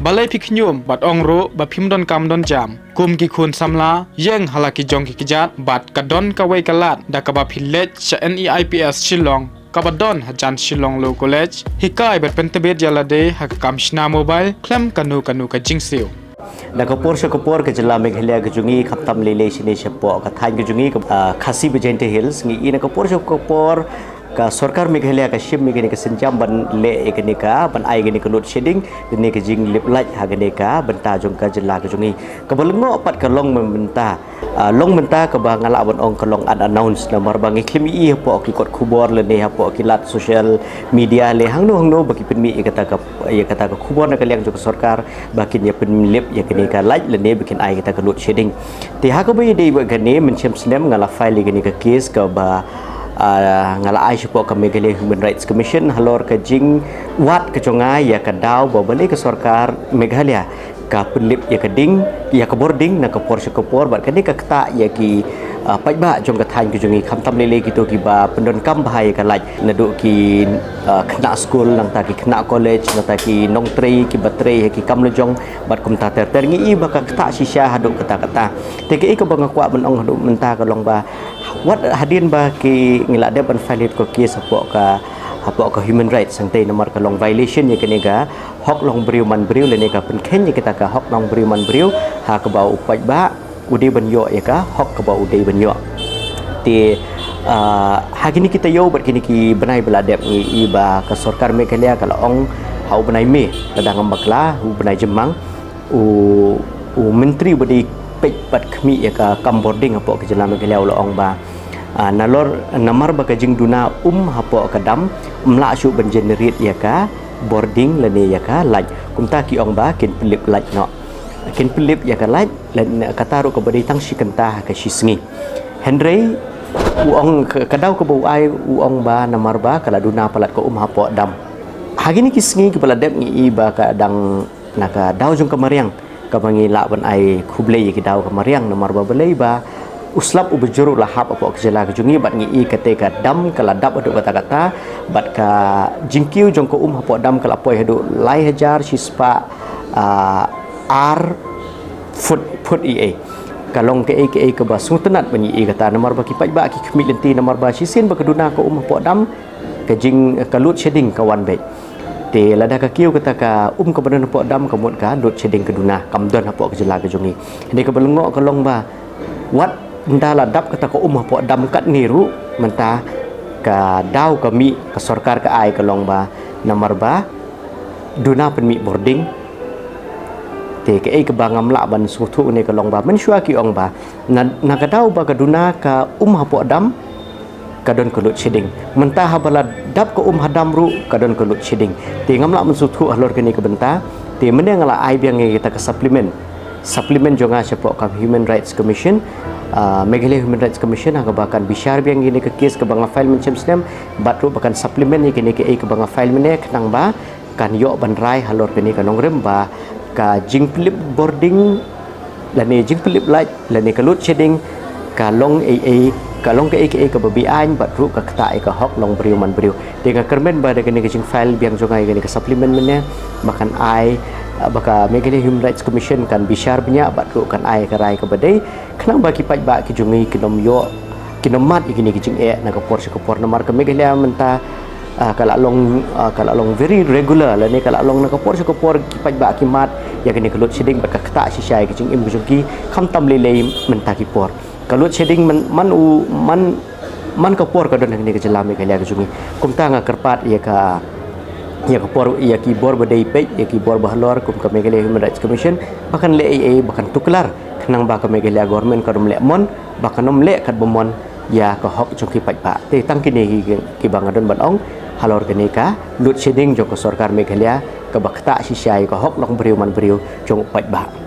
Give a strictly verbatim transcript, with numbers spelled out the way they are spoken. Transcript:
Balei phi khñium bad ong ruh ba phim don kam don jam? Kum ki khun samla, ïeng ha la ki jong ki kjat, bad ka don kawei ka lad da kaba phi leit sha NEIPS Shillong, kaba don hajan Shillong Law College, hikai bad pyntbit ïa lade ha ka kam shna mobile khlem kano kano ka jingsiew. Na ka por sha ka por ka jylla Meghalaya ka jong ngi khamtam lei lei shane shapoh ka thaiñ ka jong ngi ka, ah, Khasi Bajenta Hills, ngi i na ka por sha ka por ka sorkar Meghalaya ka shim ïa kane ka sienjam ban leh ïa kane ka, ban ai kane ka load shedding, kane ka jinglip light ha kane ka bynta jong ka jylla ka jong ngi. Kaba lyngngoh pat ka long mynta, ah, long mynta kaba nga lah ban ong ka long unannounced, namar ba ngi khlem i hapoh ki kot khubor lane hapoh ki lad social media lane hangno hangno ba ki pynmih ïa kata ka, ïa kata ka khubor na ka liang jong ka sorkar ba kin ïa pynlip ïa kane ka light lane ba kin ai kata ka load shedding. Te ha kaba ïadei bad kane, mynshem snem nga la file ïa kane ka case kaba, ah, nga la ai shapoh ka Meghalaya Human Rights Commission halor ka jingwad ka jong nga ïa ka daw ba balei ka sorkar Meghalaya ka pynlip ïa ka ding, ïa ka bording na ka por sha ka por, bad kane ka ktah ïa ki, ah, paidbah jong ka thaiñ ka jong ngi, khamtam lei lei kito kiba pyndonkam bha ïa ka light, naduh ki, ah, khynnah skul, nangta ki khynnah college, nangta ki nongtrei kiba trei ha ki kam lajong, bad kumta ter ter. Ngi i ba ka ktah shisha haduh katta katta. Te kaei kaba nga kwah ban ong haduh mynta ka long ba wat hadien ba ki ngi la dep ban file ïa ka case hapoh ka, hapoh ka human rights, hangtei namar ka long violation ïa kane ka hok long briew man briew lane ka pynkheiñ ïa kata ka hok long briew man briew ha kaba u paidbah u dei ban ïoh ïa ka hok kaba u dei ban ïoh. Te, ah, ha kine ki taïew bad kine ki bnai ba la dep ngi i ba ka sorkar Meghalaya ka la ong ha u bnai May, lada ngam bakla, u bnai Jymmang, u, u myntri ba dei peit bad khmih ïa ka kam bording hapoh ka jylla Meghalaya u la ong ba, ah, nalor namar ba ka jingduna um hapoh ka dam ym lah shuh ban generate ïa ka bording lane ïa ka light. Kumta ki ong ba kin pynlip light noh. Kin pynlip ïa ka light, lane kata ruh kaba dei tang shi kynta ha ka shi sngi. Hynrei u ong ka, ka daw kaba u ai u ong ba namar ba ka la duna palat ka um hapoh dam. Ha kine ki sngi kiba la dep ngi i ba ka dang na ka daw jong ka mariang kaba ngi lah ban ai khublei ïa ki daw ka mariang namar ba balei ba u slap uba jur u la hap hapoh ka jylla ka jong ngi bad ngi i kata ka dam ka la dap haduh katta katta bad ka jingkiew jong ka um hapoh dam ka la poi haduh lai hajar shispah, ah, ar foot, foot ei ei. Ka long kaei kaei kaba sngewtynnat ba ngi i kata namar ba ki paidbah ki khmih lynti namar ba shisien ba ka duna ka um hapoh dam ka jing, ka load shedding ka wan beit. Te lada ka kiew kata ka um kaba don hapoh dam ka mut ka load shedding ka duna, kam don hapoh ka jylla ka jong ngi. Hynrei kaba lyngngoh ka long ba wat ynda la dap kata ka um hapoh dam katne ruh mynta ka daw ka mih ka sorkar ka ai ka long ba namar ba duna pynmih bording. Te kaei kaba ngam lah ban sngewthuh ne ka long ba mynshuwa ki ong ba na, na ka daw ba ka duna ka um hapoh dam ka don ka load shedding. Mynta haba la dap ka um ha dam ruh ka don ka load shedding. Te ngam lah ban sngewthuh halor kane ka bynta. Te mynne nga la ai biang ïa kata ka supplement, supplement jong nga shapoh ka Human Rights Commission, ah, Meghalaya Human Rights Commission, ha kaba kan bishar biang ïa kane ka case kaba nga file mynshem snem bad ruh ba kan supplement ïa kane kaei kaba nga file mynne khnang ba kan ïoh ban rai halor kane ka nongrim ba ka jingpynlip bording lane jingpynlip light lane ka load shedding ka long ei ei, ka long kaei kaei kaba be-aiñ bad ruh ka ktah ïa ka hok long briew man briew. Te nga kyrmen ba da kane ka jingfile biang jong nga ïa kane ka supplement mynne ba kan ai, ba ka Meghalaya Human Rights Commission kan bishar bniah bad ruh kan ai ka rai kaba dei khnang ba ki paidbah ki jong ngi kin ym ïoh, kin ym mad ïa kine ki jingeh na ka por sha ka por namar ka Meghalaya mynta, ah, ka la long, ah, ka la long very regular lane ka la long na ka por sha ka por ki paidbah ki mad ïa kane ka load shedding bad ka ktah shisha ïa ki jingim ki jong ki khamtam lei lei mynta ki por. Ka load shedding man, man u, man, man ka por ka don ha kane ka jylla Meghalaya ka jong ngi. Kumta nga kyrpad ïa ka, ïa ka por, ïa ki bor ba dei peit, ïa ki bor ba halor kum ka Meghalaya Human Rights Commission ba kan leh ei ei ba kan tuklar khnang ba ka Meghalaya government kan ym leh mon, ba kan ym leh katba mon ïa ka hok jong ki paidbah. Te tang kine hi ki, kiba nga don ban ong halor kane ka load shedding jong ka sorkar Meghalaya kaba ktah shisha ïa ka hok long briew man briew jong u paidbah.